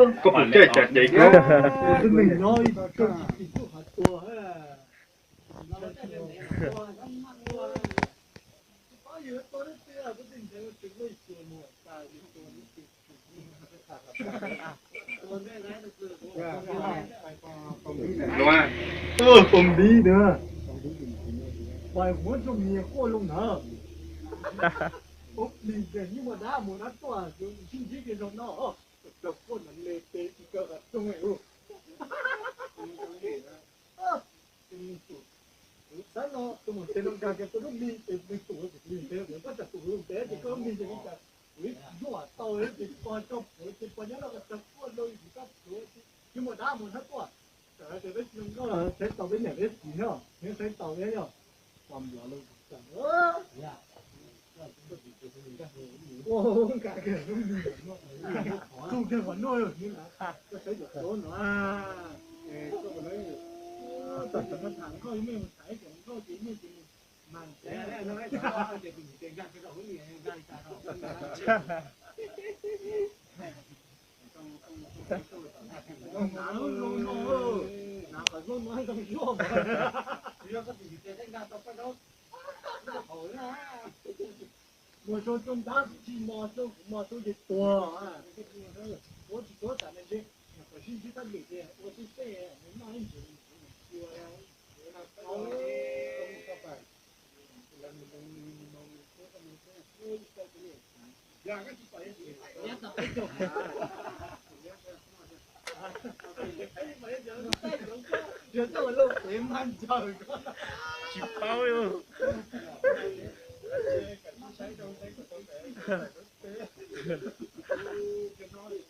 Koj puas caij cas ces koj. Pom ntiv na, pais huav tug niag quaj loo na. Ub, nws ces yeej muaj dab mus dab tuaj, sib ntsib kiag zaum no, raug quaj na le tes tsis kaw qhov rooj li. Kuv xav no tus mus tes no nkag kiag tus lub mis ces nws tus kuv li tes koj tsa tus tes ces koj lub mis ces li cas kuv ib zuaj tau ces pog coj plhuav ces pog nyob no tsa quaj loo kuv coj plhuav ces yeej muaj dab mus dab tuaj. Txawm hais tias peb tsis zoo nkauj los saib tau peb niam peb txiv na, neb saib tau peb yog pog nplov loo txawm. Ua nkag kiag lub mis, tsuj kiag qhov nuj, koj saib cov tuab no. Tam sim no tham nkauj, mej mus tham ib cov nkauj ces mej ces mag ntev. Hnav lub zoo no, hnav qhov zoo no zoo zuaj, yog koj tus tis tes nkag tau paj zaub haus na. Muaj zoo zoo ntab tsis mos zoo, kuv mos zoo ces tuag. Tuav tsis tuav tam no ntshe kom sib ntsib tab lwm tias ua xwb xwb, nws noj ib ntsis ua. Tsis paub li.